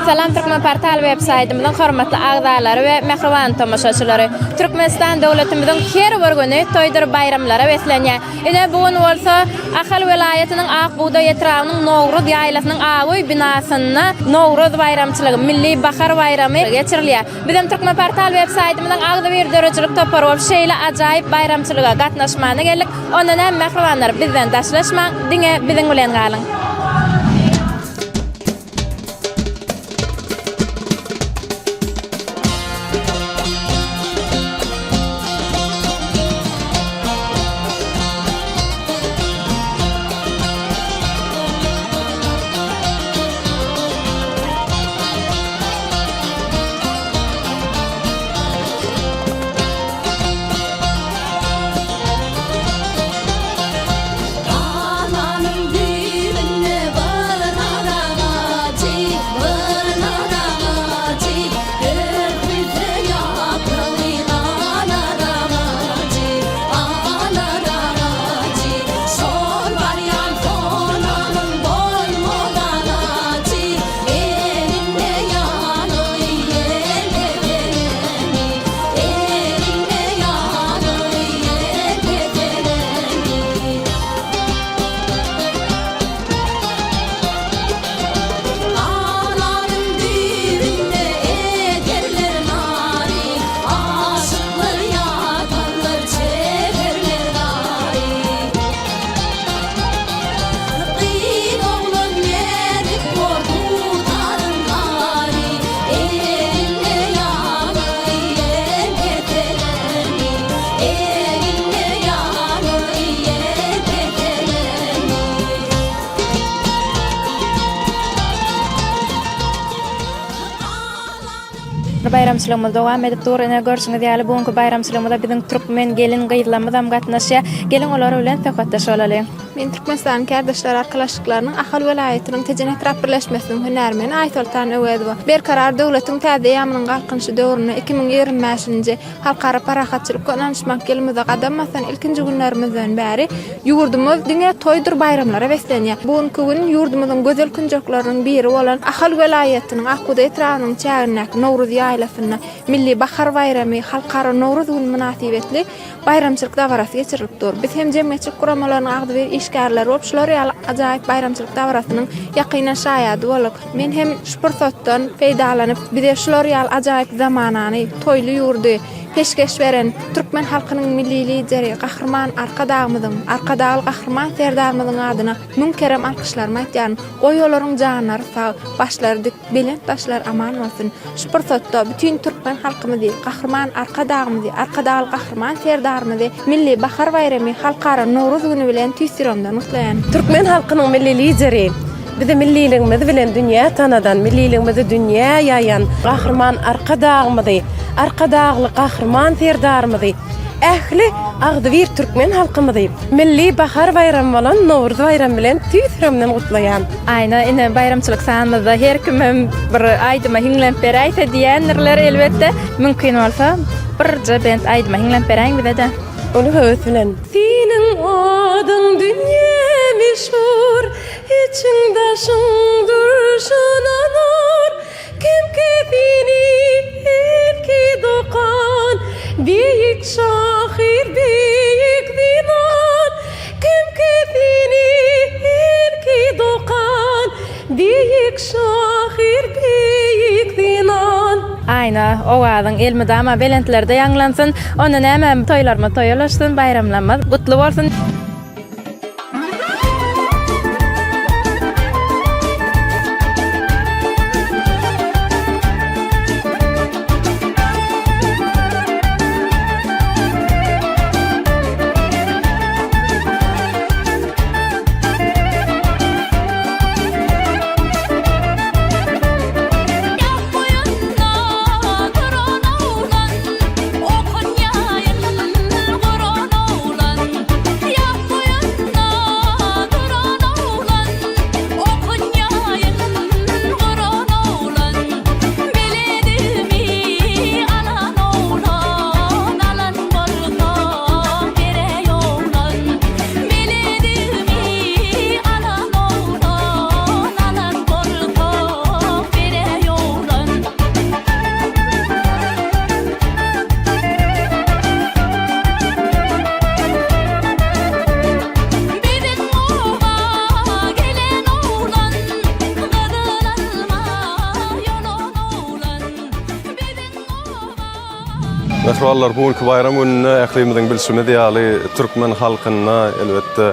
Salam Türkmenportal web saýtymyzyň hormatly agzalary we mähriban tomaşaçylary! Türkmenistan döwletimiziň her bir güni toýdur baýramlara beslenýär. Ine bu gün bolsa Ahal welaýatynyň Ak bugdaý etrabynyň Nowruz ýaýlasynyň Agöý binasynda Nowruz baýramçylygy, Milli bahar baýramy geçirilýär. Bizem Türkmenportal web saýtymyzyň agzybir döredijilik topary bolup şeýle ajaýyp baýramçylyga gatnaşmana geldik. Onda näme mähribanlar bizden daşlaşmaň, diňe biziň bilen galyň. Galanyň düýbünde bir nar agajy, bir nar agajy, Dökülse ýapragy galar agajy, galar agajy. Şol barýan sonanyň bolmaz alajy, Elinde ýaly ýel keseleni, Elinde ýaly ýel keseleni. Galanyň düýbünde ekerler nary, Aşyklar ýatarlar, çekerler zary. Gyz oglan näzik bor dutaryň gary, Elinde ýaly ýel keseleni, Elinde ýaly ýel keseleni. Baýramçylygymyz dowam edip dur. Ine, görşüňiz ýaly, bu günki baýramçylygymyza biziň türkmen gelin-gyzlarymyzam gatnaşýar. Geliň, olar bilen söhbetdeş bolalyň. Men Türkmenistanyň Kärdeşler arkalaşyklarynyň Ahal welaýatynyň Tejen etrap birleşmesiniň hünärmeni Aýsoltan Öwezowa. Berkarar döwletiň täze eýýamynyň Galkynyşy döwründe 2025-nji Halkara parahatçylyk we ynanyşmak ýylymyza gadam basan ilkinji günlerimizden bäri ýurdumyz diňe toýdur baýramlara beslenýär. Bu günki gün ýurdumyzyň gözel künjekleriniň biri bolan Ahal welaýatynyň Akbugdaý etrabynyň çägindäki Nowruz ýaýlasynda Milli bahar baýramy, Halkara Nowruz güni mynasybetli baýramçylyk dabarasy geçirilip dur. Biz hem jemgyýetçilik guramalarynyň agzybir işgärleri bolup şular ýaly ajaýyp baýramçylyk dabarasynyň ýakyndan şaýady bolduk. Men hem şu pursatdan peýdalanyp, bize şular ýaly ajaýyp zamanany, toýly ýurdy peşgeş beren türkmen halkynyň Milli Lideri Gahryman Arkadagymyzyň, Arkadagly Gahryman Serdarymyzyň adyna müň kerem alkyşlarymy aýtýaryn. Goý olaryň janlary sag, başlary dik, belent başlary aman bolsun! Şu pursatda bütin türkmen halkymyzy, Gahryman Arkadagymyzy, Arkadagly Gahryman Serdarymyzy Milli bahar baýramy, Halkara Nowruz güni bilen tüýs ýüregimden gutlaýan. Türkmen halkynyň Milli Lideri, bizi milliligimiz bilen dünýä tanadan, milliligimizi dünýä ýaýan Gahryman Arkadagymyzy, Arkadagly Gahryman Serdarymyzy, ähli agzybir türkmen halkymyzy Milli bahar baýramy bolan Nowruz baýramy bilen tüýs ýüregimden gutlaýan. Aýna ine baýramçylyk sanymyzda her kimem bir aýdyma hiňlenip beräýse diýendirler elbetde. Mümkin bolsa birje bent aýdyma hiňlenip beräýiň bize-de. Uly höwes bilen. Seniň adyň dünýä meşhur, Içiň daşyň durşuna nur. Kim ki seni ilki dokan, Beýik şahyr, beýik zenan. Kim ki seni ilki dokan, Beýik şahyr, beýik zenan. Aýna, owazyň elmydama belentlerde ýaňlansyn. Onda näme, toýlarymyz toýa ulaşsyn, baýramlarymyz gutly bolsun! Ýap boýunda duran oglan, Okun ýaýyn guran oglan. Mähribanlar, bu günki baýram gününde ählimiziň bilşimiz ýaly, türkmen halkynda, elbetde,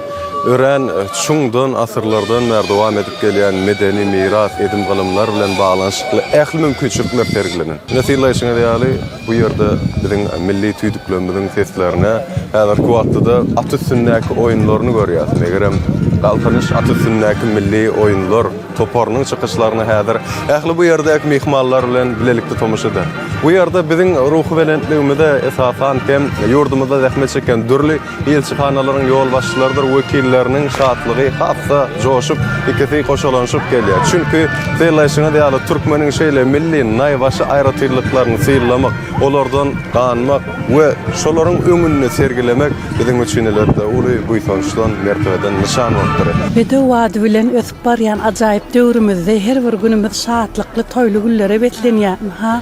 örän çuňdan, asyrlardan bäri dowam edip gelýän medeni miras, edim-gylymlar bilen baglanyşykly ähli mümkinçilikler sergilenen. Ine, synlaýşyňyz ýaly, bu ýerde biziň milli tüýdüklerimiziň seslerine häzirki wagtda-da at üstündäki oýunlaryny görýäs. Megerem, Galkynyş at üstündäki milli oýunlar toparynyň çykyşlaryna häzir ähli bu ýerdäki myhmanlar bilen bilelikde tomaşa eder. Bu ýerde biziň ruhubelentligimize esasan hem ýurdumyzda zähmet çekýän dürli ilçihanalaryň ýolbaşçylarydyr wekilleriniň şatlygy has-da joşup, ikisi goşalanyşyp gelýär. Çünki, synlaýşyňyz ýaly, türkmeniň şeýle milli naýbaşy aýratynlyklaryny synlamak, olardan ganmak we şolaryň öňünde sergilemek biziň üçin, elbetde, uly buýsançdan, mertebeden nyşan bolup durýar. Bedew bady bilen ösüp barýan ajaýyp döwrümizde her bir günümiz şatlykly, toýly günlere beslenýär. Ynha,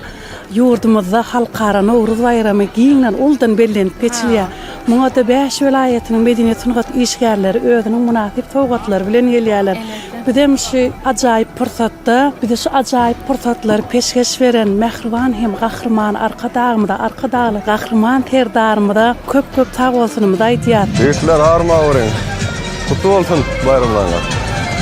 ýurdumyzda Halkara Nowruz baýramy giňden, uludan bellenip geçilýär. Muňa-da bäş welaýatynyň medeniýet-sungat işgärleri özüniň mynasyp sowgatlary bilen gelýärler. Bizem şu ajaýyp pursatda bize şu ajaýyp pursatlary peşgeş beren mähriban hem Gahryman Arkadagymyza, Arkadagly Gahryman Serdarymyza köp-köp sagbolsunymyzy aýdýarys. Ýigitler armaweriň! Gutly bolsun baýramlaryňyz!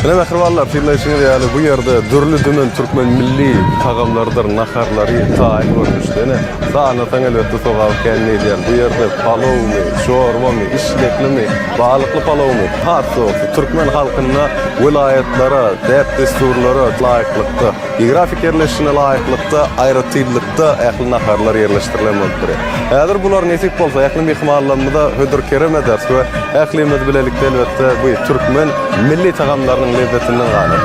Ine mähribanlar, synlaýşyňyz ýaly bu ýerde dürli-dümen türkmen milli tagamlarydyr naharlary taýyn görnüşde. Ine, sanasaň elbetde sogaby kän diýilýän bu ýerde palawmy, çorbamy, işleklimi, balykly palawmy, has dogrusy türkmen halkynda welaýatlara, däp-dessurlara laýyklykda, geografik ýerleşişine laýyklykda aýratynlykda ähli naharlar ýerleşdirilen bolup durýar. Häzir bular nesip bolsa ähli myhmanlarymyza hödür-kerem ederis we ählimiz bilelikde elbetde bu türkmen milli tagamlarynyň lezzetinden galarys.